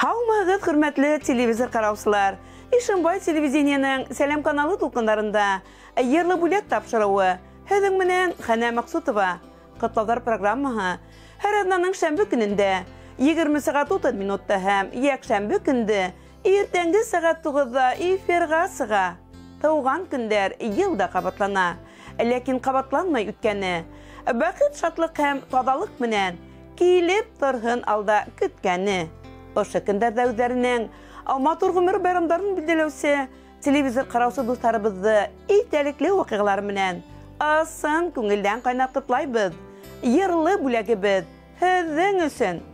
Һаумыһығыҙ, хөрмәтле телевизор ҡараусылар! Ишембай телевидениеның Сәләм каналы тулҡындарында йырлы бүләк тапшырыуы. Һеҙҙең менән Хәнә Маҡсутова. Ҡотлауҙар программаһы һәр аҙнаның шәмбе көнөндә 20 сәғәт 30 минутта һәм йәкшәмбе көндө иртәнге сәғәт 9-да эфирға сыға. Тыуған көндәр йыл да ҡабатлана, ләкин ҡабатланмай үткәне. Бәхет, шатлыҡ һәм таҙалыҡ менән килеп торһон алда көткәне. Ошо көндәрҙә үҙҙәренең матур ғүмер байрамдарын билдәләүсе телевизор ҡараусы дуҫтарыбыҙҙы иҫтәлекле ваҡиғалар менән ысын күңелдән ҡайнар ҡотлайбыҙ. Йырлы бүләгебеҙ һеҙҙең өсөн.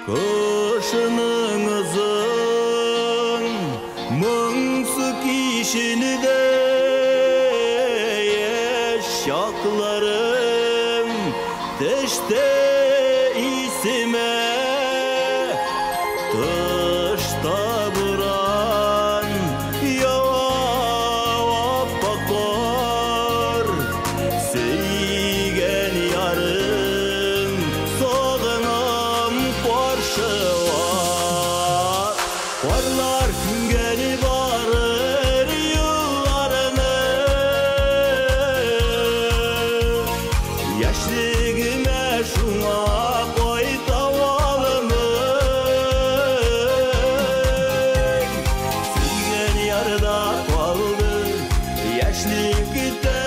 Кышының озын моңсу кичендә яшь чакларым төште исемә. Тышта буран ява аппак кар, сөйгән ярым сагынам каршыма. Карлар күнгән барыр юлларны, яшьлегемә шуңа кайта алмыйм. Сөйгән ярда калды яшьлек көтә,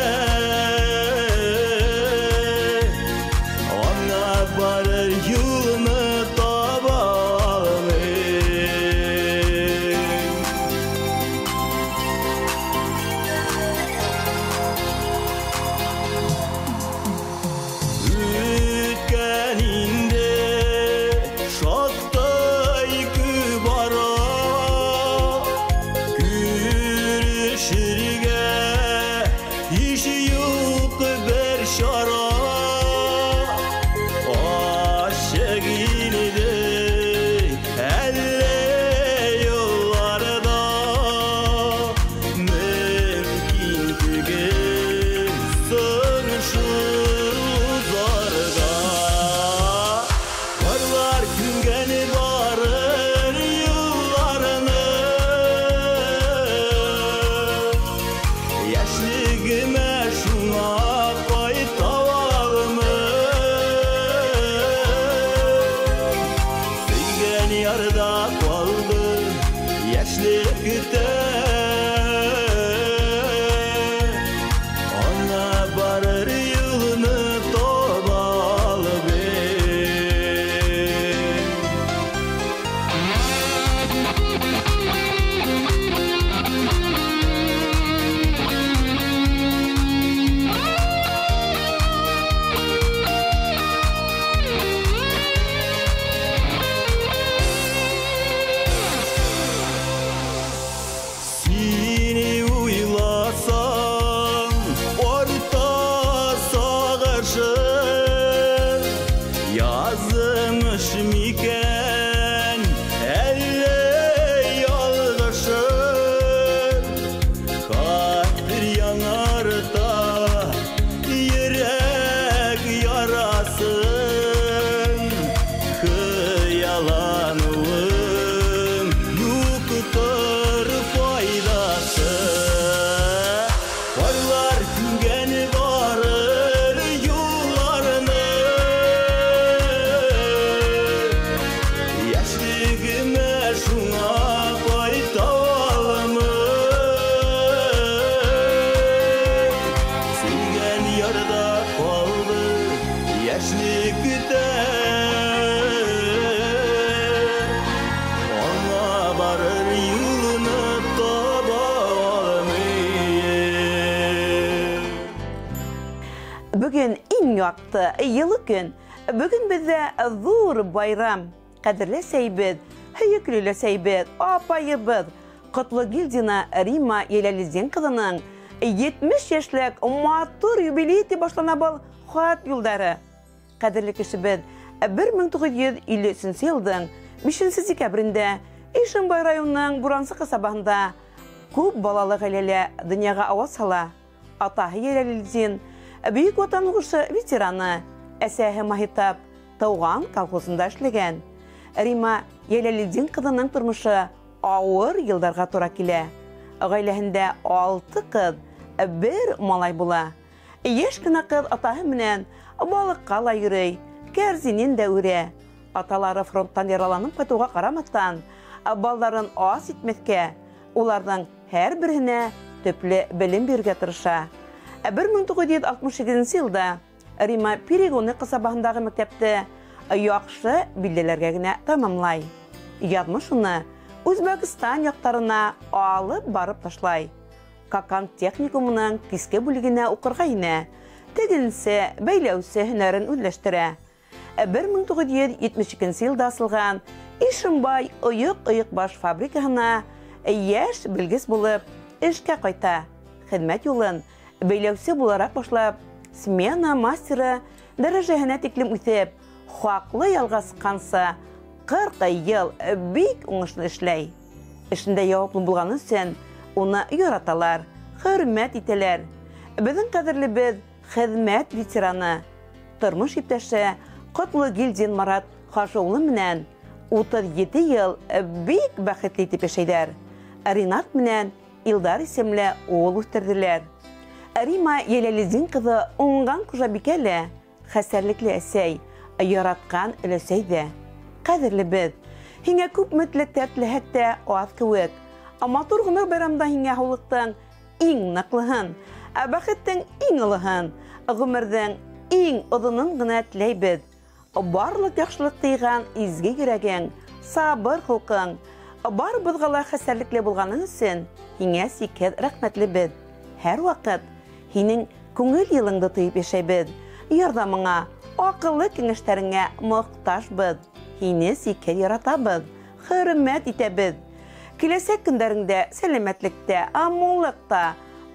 аңа барыр юлны таба алмыйм. Үткән инде шактай күп ара, күрешергә һич юк бер чара. Ачык инде әллә юлларда, мөмкин түгел соң шул узарга. Карлар күмгән барыр юлларны, яшьлегемә шуңа кайта алмыйм. Сөйгән ярда калды яшьлек көтә, аңа барыр юлны таба алмыйм. Сине уйласам, арта сагышым, язмыш микән, әллә ялгышым. Хәтер яңарта йөрәк ярасын, хыяллануым юктыр файдасы. Карлар күмгән барыр юлларны, яшьлегемә шуңа кайта алмыйм. Сөйгән ярда калды яшьлек көтә, аңа барыр юлны таба алмыйм. Бөгөн иң яҡты, йылы көн. Бөгөн беҙҙә ҙур байрам. Ҡәҙерле сәйбеҙ, һөйөклө ләсәйбеҙ, апайыбыҙ Ҡотлогилдина Рима Йәләлетдин ҡыҙының 70 йәшлек матур юбилей тип башлана был хат юлдары. Ҡәҙерле кешебеҙ 1953 йылдың 5 декабрендә Ишембай районының Бурансы ҡасабаһында күп балалы ғаиләлә донъяға ауаз һала. Атаһы Йәләлетдин Бөйөк Ватан һуғышы ветераны, әсәһе Маһитап тыуған колхозында эшләгән. Рима Йәләлетдин ҡыҙының тормошо ауыр йылдарға тура килә. Ғаиләһендә 6 ҡыҙ, 1 малай була. Йәш кенә ҡыҙ атаһы менән балыҡҡа ла йөрөй, кәрзинен дә үрә. Аталары фронттан яраланып ҡайтыуға ҡарамаҫтан, балаларын ас итмәҫкә, уларҙың һәр береһенә төплө белем бирергә тырыша. 1968 йылда Рима Перегоны ҡасабаһындағы мәктәпте яҡшы билдәләргә генә тамамлай. Яҙмыш уны Үзбәкстан яҡтарына алып барып ташлай. Какан техникумының киске бүлегенә уҡырға инә, тегенсе, бәйләүсе һөнәрен үҙләштерә. 1972 йылда асылған Ишембай ойоҡ-ойоҡбаш фабрикаһына йәш белгес булып эшкә ҡайта. Хеҙмәт юлын бәйләүсе булараҡ башлап, смена мастеры дәрәжәһенә тиклем үҫеп, хаҡлы ялға сыҡҡансы 40 йыл бик уңышлы эшләй. Эшендә яуаплы булғаны өсөн уны яраталар, хөрмәт итәләр. Беҙҙең ҡәҙерлебеҙ хеҙмәт ветераны, тормош иптәше Ҡотлогилдин Марат Хажы улы менән 37 йыл бик бәхетле итеп йәшәйҙәр. Ринат менән Илдар исемле ул үҫтерҙеләр. Рима Йәләлетдин ҡыҙы уңған хужабикә лә, хәстәрлекле әсәй, яратҡан өләсәй ҙә. Ҡәҙерлебеҙ, һиңә күпме теләктәр теләһәк тә аҙ кеүек. Матур ғүмер байрамында һиңә һаулыҡтың иң ныҡлыһын, бәхеттең иң олоһон, ғүмерҙең иң оҙонон ғына теләйбеҙ. Барлыҡ яҡшылыҡ тыйған изге йөрәгең, сабыр холҡоң, барыбыҙға ла хәстәрлекле булғаның өсөн һиңә сикһеҙ рәхмәтлебеҙ. Һәр ваҡыт һинең күңел йылыңды тойоп йәшәйбеҙ. Ярҙамыңа, аҡыллы кәңәштәреңә мохтажбыҙ. Һине сикһеҙ яратабыҙ, хөрмәт итәбеҙ. Киләсәк көндәреңдә сәләмәтлектә, муллыҡта,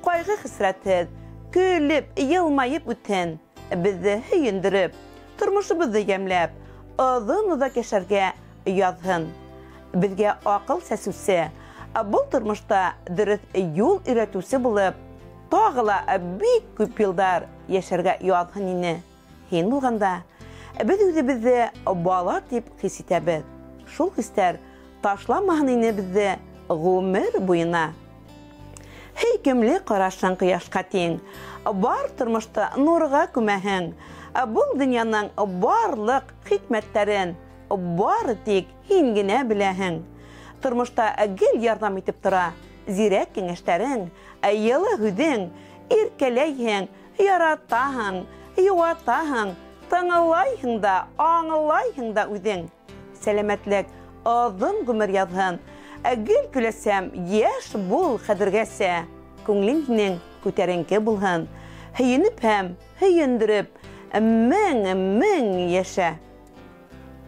ҡайғы-хәсрәтһеҙ, көлөп, йылмайып үтһен. Беҙҙе һөйөндөрөп, тормошобоҙҙо йәмләп, оҙон-оҙаҡ йәшәргә яҙһын. Беҙгә аҡыл сәсеүсе, был тормошта дөрөҫ юл өйрәтеүсе булып, тағы ла бик күп йылдар йәшәргә яҙһын ине. Һин булғанда, беҙ үҙебеҙҙе бала тип хис итәбеҙ. Шул хистәр ташламаһын ине беҙҙе ғүмер буйына. Һөйкөмлө ҡарашың ҡояшҡа тиң, бар тормошто нурға күмәһең. Был донъяның барлыҡ хикмәттәрен бары тик һин генә беләһең. Тормошта гел ярҙам итеп тора зирәк кәңәштәрең, йылы һүҙең, иркәләйһең, яратаһың, йыуатаһың, тыңлайһың да, аңлайһың да үҙең. Сәләмәтлек, оҙон ғүмер яҙһын. Гел көләсәм, йәш бул хәҙергәсә. Күңелең һинең күтәренке булһын. Һөйөнөп һәм һөйөндөрөп, мең-мең йәшә.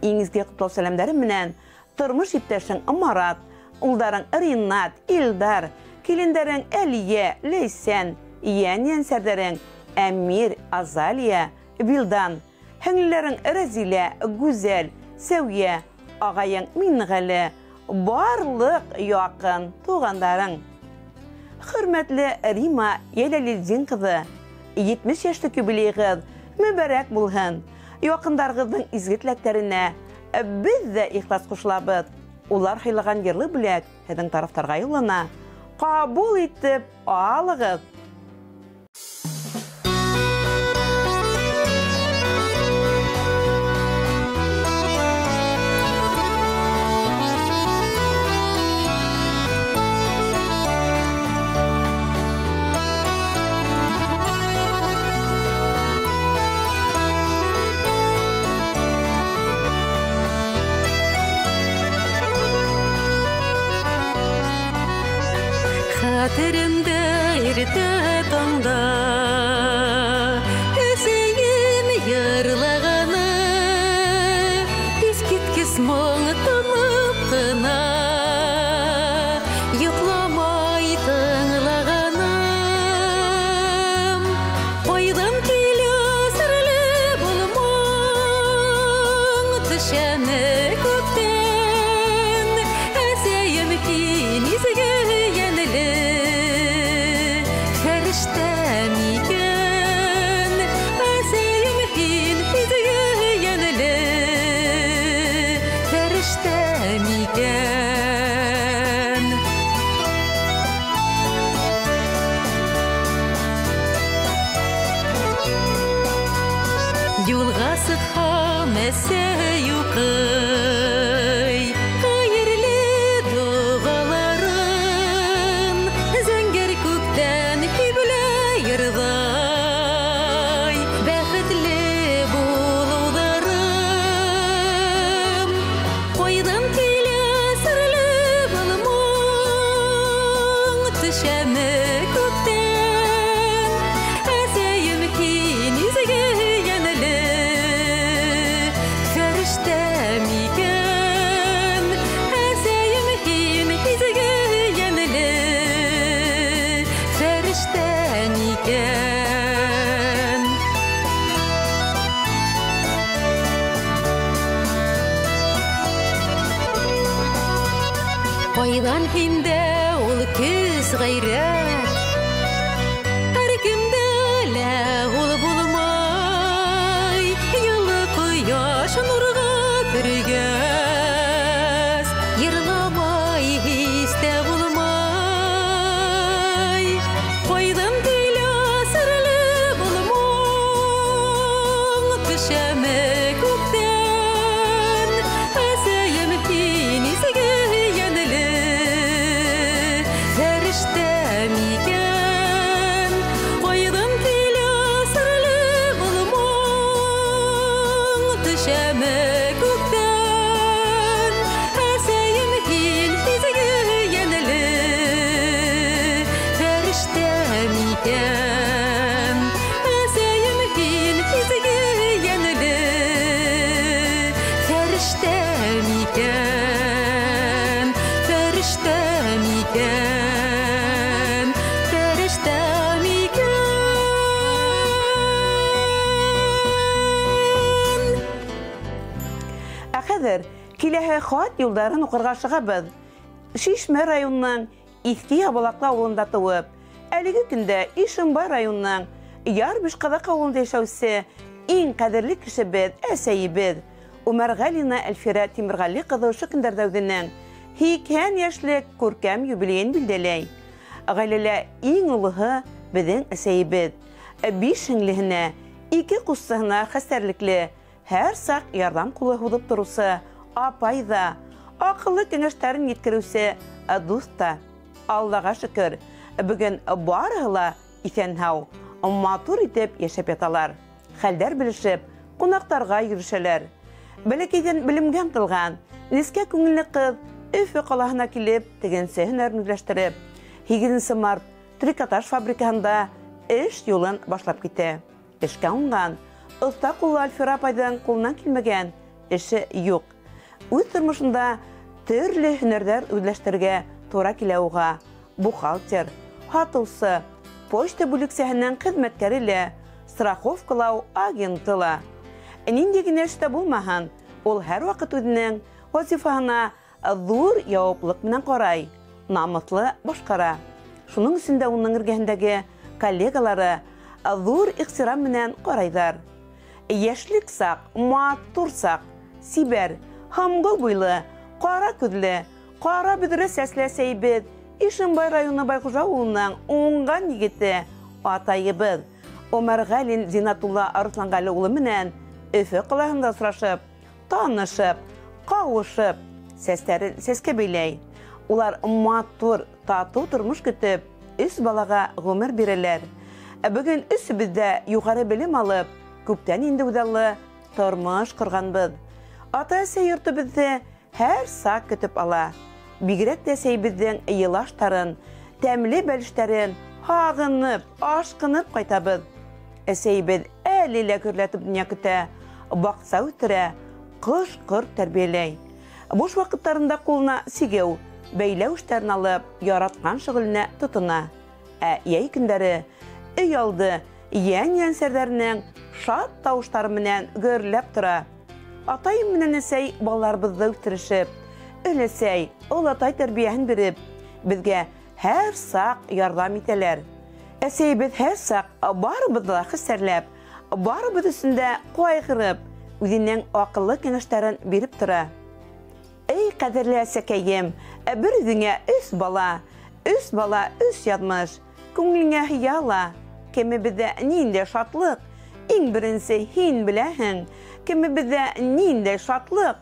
Иң изге ҡотлау сәләмдәре менән тормош иптәшең Марат, улдарың Ринат, Илдар, килендәрең Әлиә, Ләйсән, йән-йәнсәрҙәрең Әмир, Азалия, Вилдан, һеңлеләрең Рәзилә, Гүзәл, Сәүиә, ағайың Минғәле, барлыҡ яҡын туғандарың. Хөрмәтле Рима Йәләлетдин ҡыҙы, 70 йәшлек юбилейығыҙ мөбәрәк булһын. Яҡындарығыҙҙың изге теләктәренә беҙ ҙә ихлас ҡушылабыҙ. Улар һыйлаған йырлы бүләк һеҙҙең тарафтарға юллана. Ҡабул итеп алығыҙ. Хәтеремдә иртә Юлға сыҡһам, әсәй уҡый хәйерле доғаларын, зәңгәр күктән һибелә йырҙай бәхетле булыуҙарым. Ҡайҙан килә серле был моң, төшәме күктән? Әсәйем, һин изге йәнле фәрештә микән? Әсәйем, һин изге йәнле фәрештә микән? Ҡайҙан һиндә ул көс, ғәйрәт? Һәр кемдә лә ул булмай. Йылы ҡояш нурға төргәс, йырламай һис тә булмай. Ҡайҙан килә серле был моң, төшәме күктән? Әсәйем, һин изге йәнле фәрештә микән? Ҡайҙан килә серле был моң, төшәме күктән? Әсәйем, һин изге йәнле фәрештә микән? Әсәйем, һин изге йәнле фәрештә микән? Фәрештә микән? Фәрештә микән? Ә хәҙер киләһе хат юлдарын уҡырға ашығабыҙ. Шишмә районының Иҫке Ябалаҡлы ауылында тыуып, әлеге көндә Ишембай районының Яр Бишҡаҙаҡ ауылында йәшәүсе иң ҡәҙерле кешебеҙ, әсәйебеҙ Үмәрғәлина Әлфирә Тимерғәле ҡыҙы ошо көндәрҙә үҙенең 80 йәшлек күркәм юбилейын билдәләй. Ғаиләлә иң олоһо беҙҙең әсәйебеҙ. 5 һеңлеһенә, 2 ҡустыһына хәстәрлекле, һәр саҡ ярҙам ҡулы һуҙып тороусы апай ҙа, аҡыллы кәңәштәрен еткереүсе дуҫ та. Аллаға шөкөр, бөгөн барыһы ла иҫән-һау, матур итеп йәшәп яталар. Хәлдәр белешеп, ҡунаҡтарға йөрөшәләр. Бәләкәйҙән белемгә ынтылған нескә күңелле ҡыҙ Өфө ҡалаһына килеп, тегенсе һөнәрен үҙләштереп, 8 март трикотаж фабрикаһында эш юлын башлап китә. Эшкә уңған, оҫта ҡуллы Әлфирә апайҙың ҡулынан килмәгән эше юҡ. Үҙ тормошонда төрлө һөнәрҙәр үҙләштерергә тура килә уға. Бухгалтер, һатыусы, почта бүлексәһенең хеҙмәткәре лә, страховкалау агенты ла. Ниндәй генә эш тә булмаһын, ул һәр ваҡыт үҙенең вазифаһына ҙур яуаплыҡ менән ҡарай, намыҫлы башҡара. Шуның өсөн дә уның эргәһендәге коллегалары ҙур ихтирам менән ҡарайҙар. Йәшлек саҡ, матур саҡ, сибәр, һомғол буйлы, ҡара күҙле, ҡара бөҙрә сәсле әсәйебеҙ, Ишембай районы Байхужа ауылының уңған егете, атайыбыҙ Үмәрғәлин Зинатулла Арыҫланғәле улы менән Өфө ҡалаһында осрашып, танышып, ҡауышып, сәстәрен сәскә бәйләй. Улар матур, татыу тормош көтөп, 3 балаға ғүмер бирәләр. Ә бөгөн өсөбөҙ ҙә юғары белем алып, күптән инде үҙаллы тормош ҡорғанбыҙ. Ата-әсә йорто беҙҙе һәр саҡ көтөп ала. Бигерәк тә әсәйебеҙҙең йылаштарын, тәмле бәлештәрен һағынып, ашҡынып ҡайтабыҙ. Әсәйебеҙ әле лә гөрләтеп донъя көтә, баҡса үҫтерә, ҡош-ҡорт тәрбиәләй. Буш ваҡыттарында ҡулына сигеү, бәйләү эштәрен алып, яратҡан шөғөленә тотона. Ә йәй көндәре өй алды йән-йәнсәрҙәренең шат тауыштары менән гөрләп тора. Атайым менән әсәй балаларыбыҙҙы үҫтерешеп, өләсәй, олатай тәрбиәһен биреп, беҙгә һәр саҡ ярҙам итәләр. Әсәйебеҙ һәр саҡ барыбыҙҙы ла хәстәрләп, барыбыҙ өсөн дә ҡайғырып, үҙенең аҡыллы кәңәштәрен биреп тора. Эй, ҡәҙерле әсәкәйем, бер үҙеңә 3 бала, 3 бала, 3 яҙмыш, күңелеңә һыя ла, кемебеҙҙә ниндәй шатлыҡ, Иң беренсе һин беләһең, кемебеҙҙә ниндәй шатлыҡ,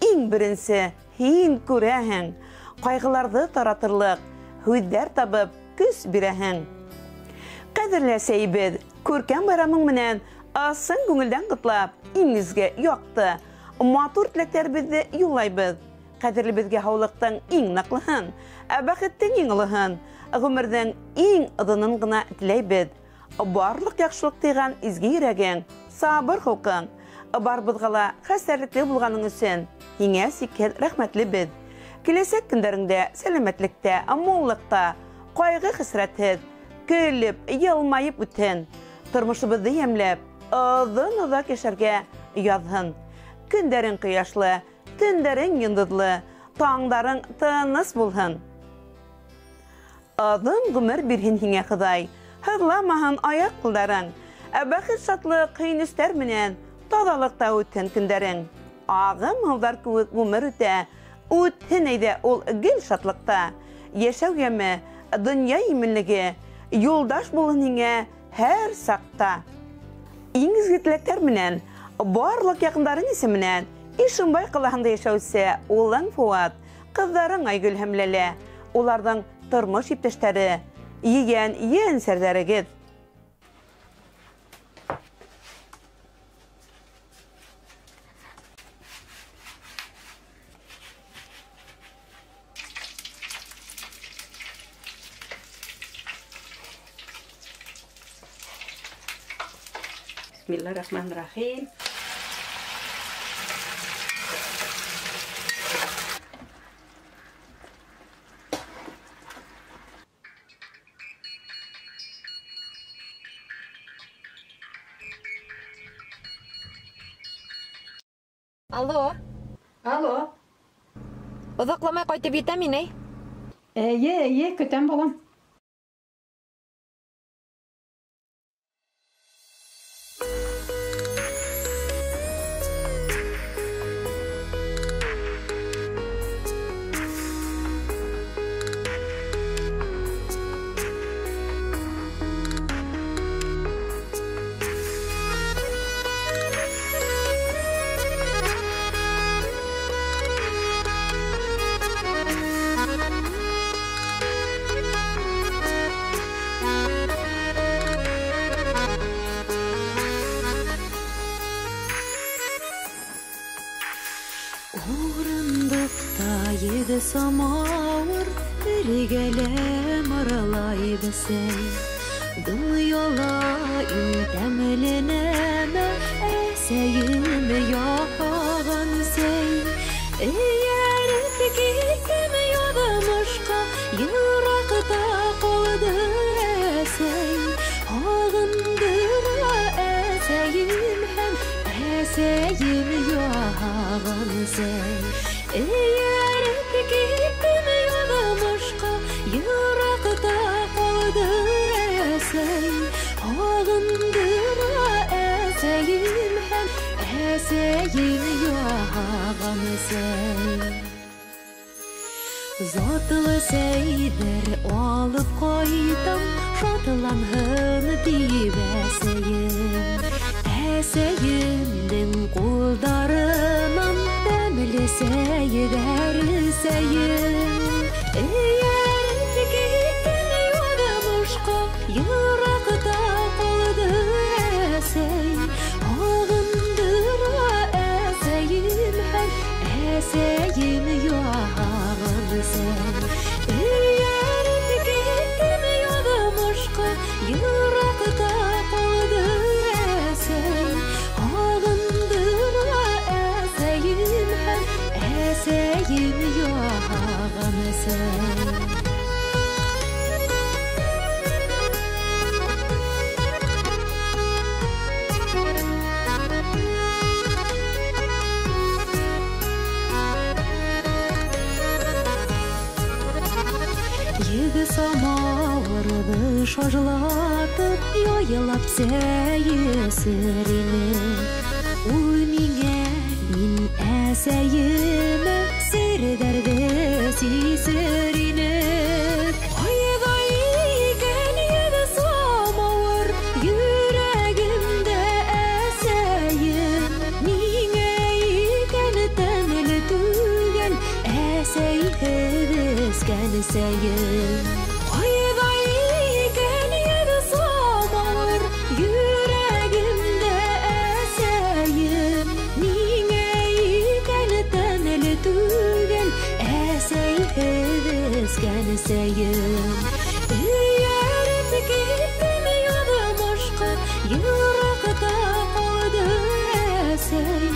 иң беренсе һин күрәһең. Ҡайғыларҙы таратырлыҡ, һүҙҙәр табып көс бирәһең. Ҡәҙерле әсәйебеҙ, күркәм байрамың менән ысын күңелдән ҡотлап, иң изге, яҡты, матур теләктәребеҙҙе юллайбыҙ. Ҡәҙерлебеҙгә һаулыҡтың иң ныҡлыһын, ә бәхеттең иң олоһон, ғүмерҙең иң оҙонон ғына теләйбеҙ. Барлыҡ яҡшылыҡ тыйған изге йөрәгең, сабыр холҡоң, барыбыҙға ла хәстәрлекле булғаның өсөн һиңә сикһеҙ рәхмәтлебеҙ. Киләсәк көндәреңдә сәләмәтлектә, муллыҡта, ҡайғы-хәсрәтһеҙ, көлөп, йылмайып үтһен. Тормошобоҙҙо йәмләп, оҙон-оҙаҡ йәшәргә яҙһын. Көндәрең ҡояшлы, төндәрең йондоҙло, таңдарың тыныс булһын. Оҙон ғүмер бирһен һиңә Хоҙай, һыҙламаһын аяҡ ҡулдарың, ә бәхет шатлыҡ һөйөнөстәр менән таҙалыҡта үтһен көндәрең. Ағым һыуҙар кеүек ғүмер үтә, үтһен әйҙә ул гел шатлыҡта. Йәшәү йәме, донъя именлеге, юлдаш булһын һиңә һәр саҡта. Иң изге теләктәр менән, барлыҡ яҡындарың исеменән Ишембай ҡалаһында йәшәүсе улың Фуат, ҡыҙҙарың Айгөл һәм Ләлә, уларҙың тормош иптәштәре, ейән ейәнсәрҙәрегеҙ. Бисмиллахир-рахманир-рахим. Алло. Алло. Оҙаҡламай ҡайтып етәм инәй. Эйе, эйе, көтәм балам. Самауыр бергәләм аралай бесәй. Донъяла иң тәмле нәмә әсәйем яһаған сәй. Эйәреп киттем яҙмышҡа, йыраҡта ҡалды әсәй. Һағындыра әсәйем һәм әсәйем яһаған сәй. Эйәреп киттем яҙмышҡа, йыраҡта ҡалды әсәй. Һағындыра әсәйем һәм әсәйем яһаған сәй. Затлы сәйҙәр алып ҡайтам, шатланһын тип әсәйем. Әсәйемдең ҡулдарынан тәмле сәйҙәр сәйем. Эйәреп киттем яҙмышҡа, йыраҡта ҡалды әсәй. Һағындыра әсәйем һәм әсәйем яһаған сәй. Эйәреп киттем яҙмышҡа, йыраҡта ҡалды әсәй. Һағындыра әсәйем һәм әсәйем яһаған сәй. Еҙе самауырҙы шажлатып, яйлап сәй эсер инек. Ул миңә, мин әсәйемә серҙәрҙе сисер инек. Ҡайҙа икән еҙе самауыр, йөрәгемдә Йыраҡта ҡалды әсәй,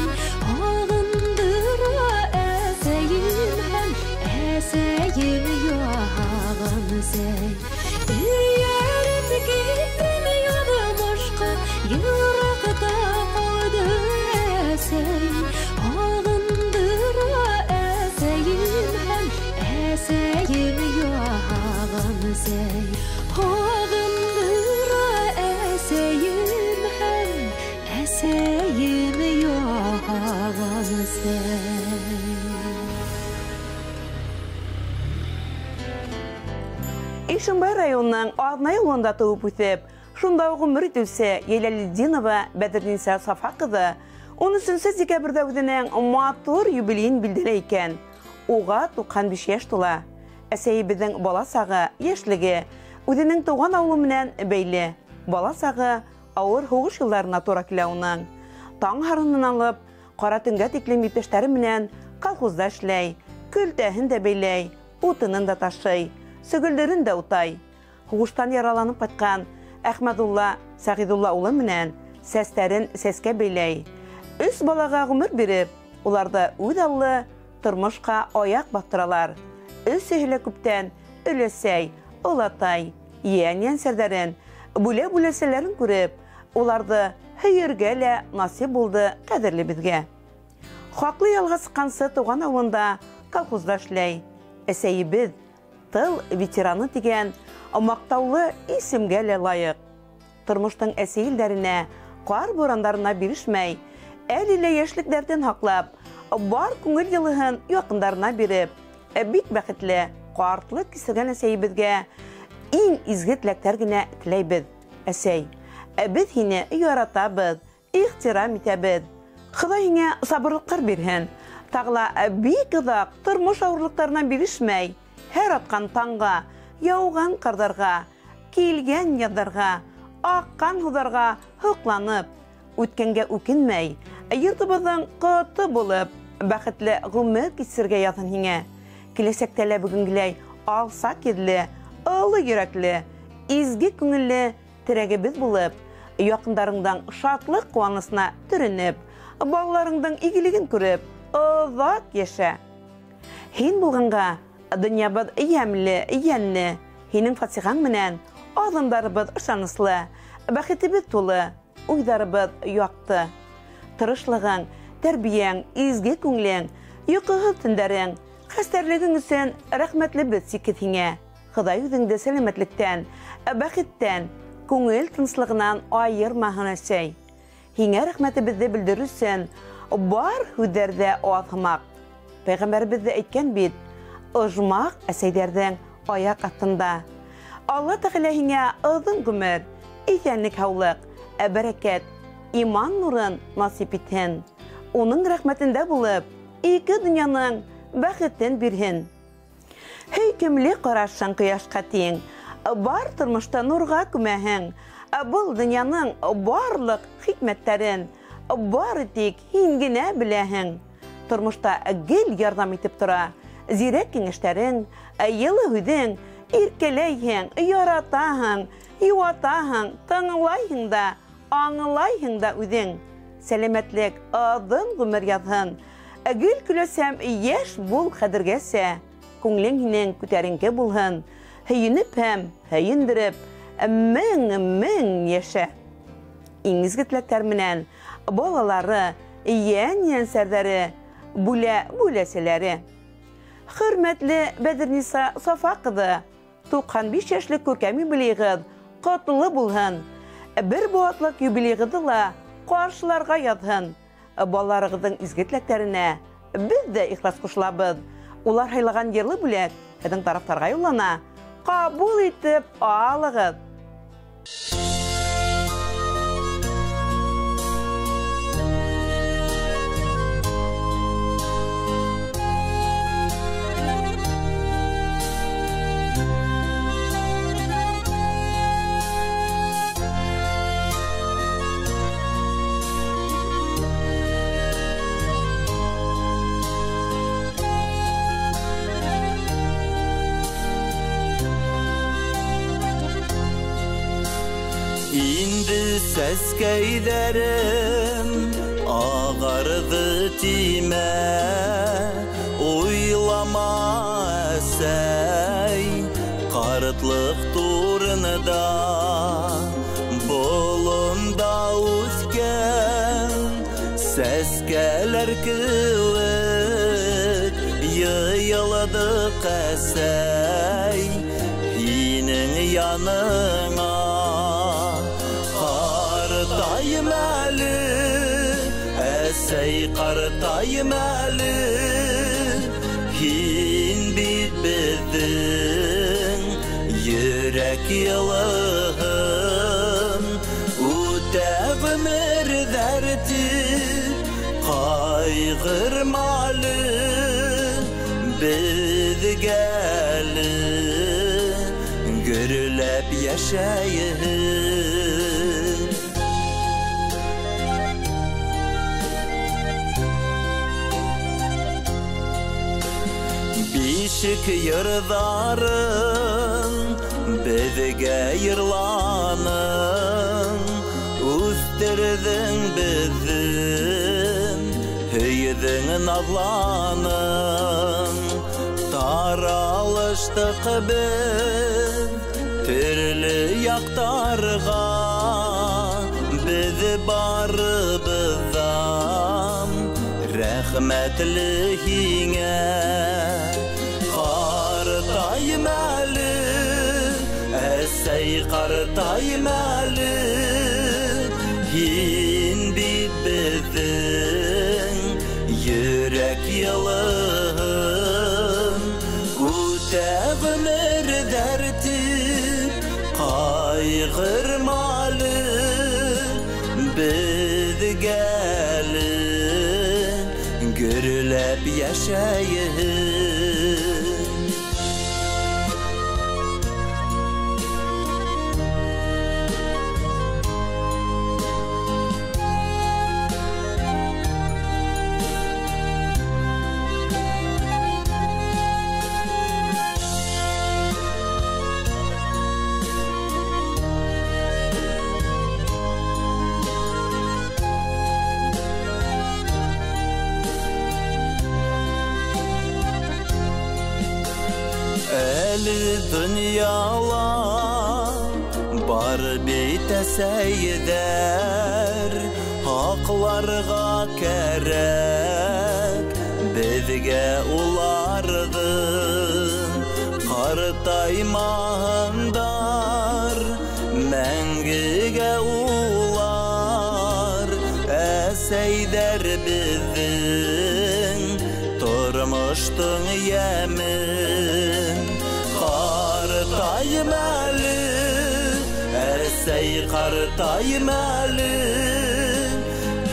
һағындыра әсәйем һәм әсәйем яһаған сәй. Эйәреп киттем яҙмышҡа, йыраҡта ҡалды әсәй, һағындыра әсәйем һәм әсәйем яһаған сәй. Һағындыра әсәйем һәм әсәйем яһаған сәй. Ишембай районының Аҙнай ауылында тыуып үҫеп, шунда уҡ ғүмер итеүсе Йәләлетдинова Бәҙерниса Сафа ҡыҙы 13 декабрҙә үҙенең матур юбилейын билдәләй икән. Уға 95 йәш тула. Әсәйебеҙҙең бала сағы, йәшлеге үҙенең тыуған ауылы менән бәйле. Бала сағы ауыр һуғыш йылдарына тура килә уның. Таң һарынан алып, ҡара төнгә тиклем иптәштәре менән колхозда эшләй, көлтәһен дә бәйләй, утынын да ташый, сөгөлдөрөн дә утай. Һуғыштан яраланып ҡайтҡан Әхмәдулла Сәғиҙулла улы менән сәстәрен сәскә бәйләй. 3 балаға ғүмер биреп, уларҙы үҙ аллы тормошҡа аяҡ баҫтыралар. Өсөһө лә күптән өләсәй, олатай, йән-йәнсәрҙәрен, бүлә-бүләсәләрен күреп, уларҙы һөйөргә лә насип булды ҡәҙерле беҙгә. Хаҡлы ялға сыҡҡансы тыуған ауылында колхозда эшләй. Әсәйебеҙ тыл ветераны тигән маҡтаулы исемгә лә лайыҡ. Тормоштоң әсе елдәренә, ҡар бурандарына бирешмәй, әле лә йәшлек дәртен һаҡлап, бар күңел йылыһын яҡындарына биреп, бик бәхетле, ҡартлыҡ кисергән әсәйебеҙгә иң изге теләктәр генә теләйбеҙ. Әсәй, беҙ һине яратабыҙ, ихтирам итәбеҙ. Хоҙай һиңә сабырлыҡтар бирһен. Тағы ла бик оҙаҡ тормош ауырлыҡтарына бирешмәй, һәр атҡан таңға, яуған ҡарҙарға, килгән яҙҙарға, аҡҡан һыуҙарға һоҡланып, үткәнгә үкенмәй, йортобоҙҙоң ҡото булып, бәхетле ғүмер кисергә яҙһын һиңә. Киләсәктә лә бөгөнгөләй алсаҡ йөҙлө, оло йөрәкле, изге күңелле терәгебеҙ булып, яҡындарыңдың шатлыҡ ҡыуанысына төрөнөп, балаларыңдың игелеген күреп, оҙаҡ йәшә. Һин булғанға донъябыҙ йәмле, йәнле, һинең фатихаң менән аҙымдарыбыҙ ышаныслы, бәхетебеҙ тулы, уйҙарыбыҙ яҡты. Тырышлығың, тәрбиәң, изге күңелең, йоҡоһоҙ төндәрең, хәстәрлегең өсөн рәхмәтлебеҙ сикһеҙ һиңә. Хоҙай үҙеңде сәләмәтлектән, бәхеттән, күңел тыныслығынан айырмаһын, әсәй. Һиңә рәхмәтебеҙҙе белдереү өсөн бар һүҙҙәр ҙә аҙ һымаҡ. Пәйғәмбәребеҙ ҙә әйткән бит, ожмах әсәйҙәрҙең аяҡ аҫтында. Алла Тәғәлә һиңә оҙон ғүмер, иҫәнлек-һаулыҡ, бәрәкәт, иман нурын насип итһен. Уның рәхмәтендә булып, ике донъяның бәхетен бирһен. Һөйкөмлө ҡарашың ҡояшҡа тиң, бар тормошта нурға күмәһең. Был донъяның барлыҡ хикмәттәрен бары тик һин генә беләһең. Тормошта гел ярҙам итеп тора зирәк кәңәштәрең, йылы һүҙең, иркәләйһең, яратаһың, йыуатаһың, тыңлайһың да, аңлайһың да үҙең. Сәләмәтлек, оҙон ғүмер яҙһын. Гел көләс һәм йәш бул хәҙергәсә. Күңелең һинең күтәренке булһын. Һөйөнөп һәм һөйөндөрөп, мең-мең йәшә. Иң изге теләктәр менән балалары, йән-йәнсәрҙәре, бүлә-бүләсәләре. Хөрмәтле Бәҙерниса Сафа ҡыҙы, 95 йәшлек күркәм юбилейығыҙ ҡотло булһын. Бер быуатлыҡ юбилейығыҙҙы ла ҡаршыларға яҙһын. Балаларығыҙҙың изге теләктәренә беҙ ҙә ихлас ҡушылабыҙ. Улар һайлаған йырлы бүләк һеҙҙең тарафтарға юллана. Ҡабул итеп алығыҙ. Инде Сәскәйҙәрем ағарҙы тимә, уйлама әсәй, ҡартлыҡ турында. Болонда үҫкән сәскәләр кеүек йыйылдыҡ әсәй, һинең яныңа. Ҡартайым әле, әсәй, ҡартайым әле, һин бит беҙҙең йөрәк йылыһын. Үтә ғүмерҙәр тип ҡайғырма әле, беҙгә әле гөрләп йәшәйһең. Бишек йырҙарын беҙгә йырланың, үҫтерҙең беҙҙе, һөйҙөң, наҙланың. Таралыштыҡ беҙ төрлө яҡтарға, беҙ барыбыҙ ҙа рәхмәтле һиңә. Ҡартайым әле, әсәй, ҡартайым әле, һин бит беҙҙең йөрәк йылыһын. Үтә ғүмерҙәр тип ҡайғырма әле, беҙгә әле гөрләп йәшәйһең. Әле донъяла бар бит әсәйҙәр, һаҡларға кәрәк беҙгә уларҙы. Ҡартаймаһындар мәңгегә улар, әсәйҙәр беҙҙең тормоштоң йәмен. Ҡартайым әле, әсәй, ҡартайым әле,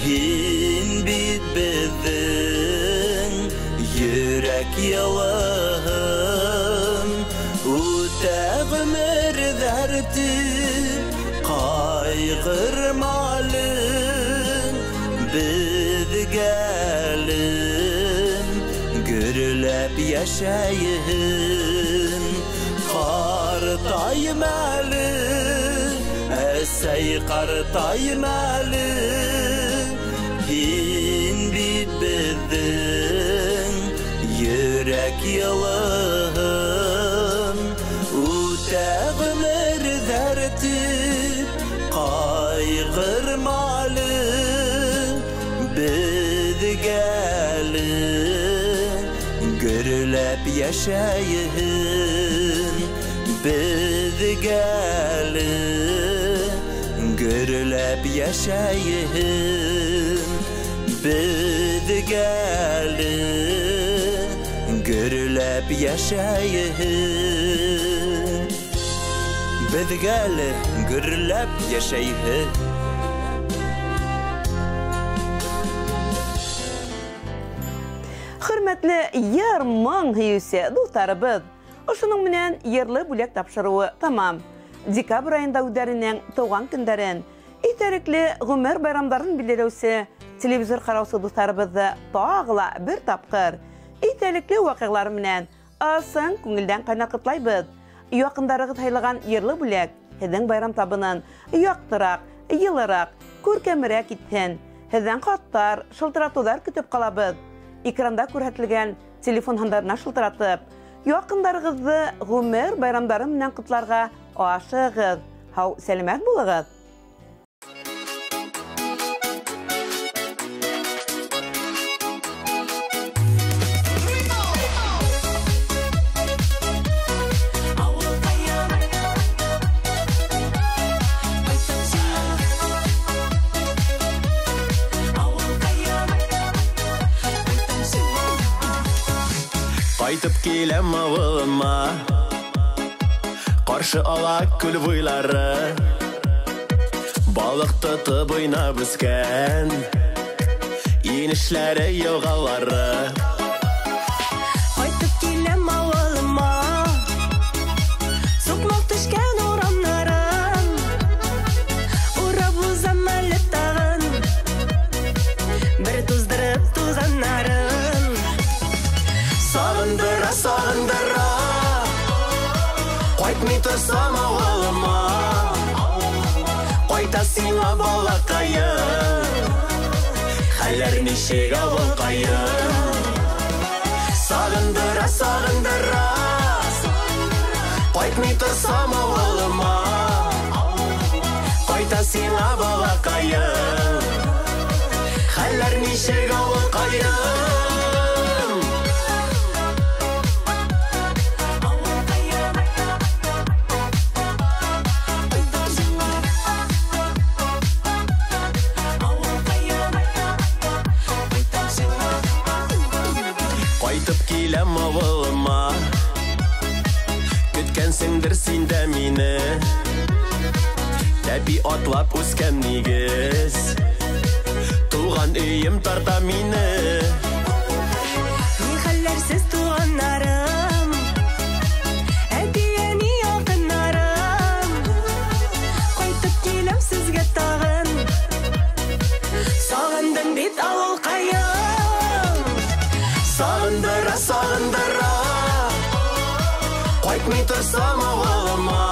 һин бит беҙҙең йөрәк йылыһын. Үтә ғүмерҙәр тип ҡайғырма әле, беҙгә әле гөрләп йәшәйһең. Ҡартайым әле, әсәй, ҡартайым әле, һин бит беҙҙең йөрәк йылыһын. Үтә ғүмерҙәр тип ҡайғырма әле, беҙгә әле гөрләп йәшәйһең. Беҙгә әле гөрләп йәшәйһең. Беҙгә әле гөрләп йәшәйһең. Беҙгә әле гөрләп йәшәйһең. Хөрмәтле йыр-моң һөйөүсе дуҫтарыбыҙ, ошоноң менән йырлы бүләк тапшырыуы тамам. Декабрь айында үҙҙәренең тыуған көндәрен, иҫтәлекле ғүмер байрамдарын билдәләүсе телевизор ҡараусы дуҫтарыбыҙҙы тағы ла бер тапҡыр иҫтәлекле ваҡиғалар менән ысын күңелдән ҡайнар ҡотлайбыҙ. Яҡындарығыҙ һайлаған йырлы бүләк һеҙҙең байрам табынын яҡтыраҡ, йылыраҡ, күркәмерәк итһен. Һеҙҙән хаттар, шылтыратыуҙар көтөп ҡалабыҙ. Экранда күрһәтелгән телефон һандарына шылтыратып, яҡындарығыҙҙы ғүмер байрамдары менән ҡотларға ашығыҙ. Һау сәләмәт булығыҙ. Ҡайтып киләм ауылыма, ҡаршы ала күл буйлары, балыҡ тотоп уйнап үҫкән инешләре, йылғалары. Ҡайтып киләм ауылыма, суҡмаҡ төшкән урамнарын, урап узам әле тағын, бер туҙҙырып туҙаннарын. Сағындыра, сағындыра, ҡайтмай торсам ауылыма, ҡайта сиңа балаҡайым, хәлләр нисек ауылҡайым. Сағындыра, сағындыра, ҡайтмай торсам ауылыма, ҡайта сиңа балаҡайым, хәлләр нисек ауылҡайым. Ҡайтып киләм ауылыма, көткәнсеңдер син дә мине, тәпи атлап үҫкән нигеҙ, тыуған өйөм тарта мине. Ни хәлләрсез туғаннарым, әти-әни яҡыннарым, ҡайтып киләм сезгә тағын, сағындым бит ауылҡайым. Сағындыра, сағындыра, ҡайтмай торсам ауылыма,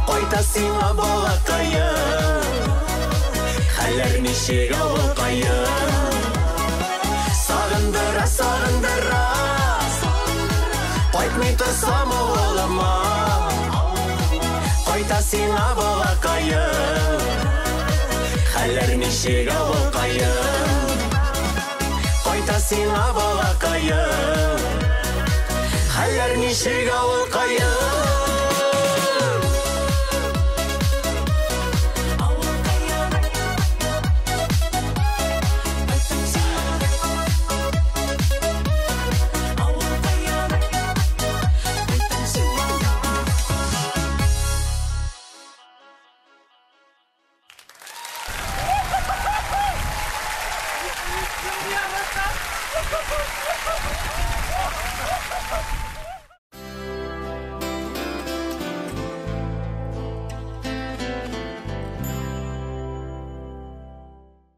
ҡайта сиңа балаҡайым, хәлләр нисек ауылҡайым. Сағындыра, сағындыра, ҡайтмай торсам ауылыма, ҡайта сиңа балаҡайым, хәлләр нисек ауылҡайым. Ҡайта сиңа балаҡайым, хәлләр нисек ауылҡайым.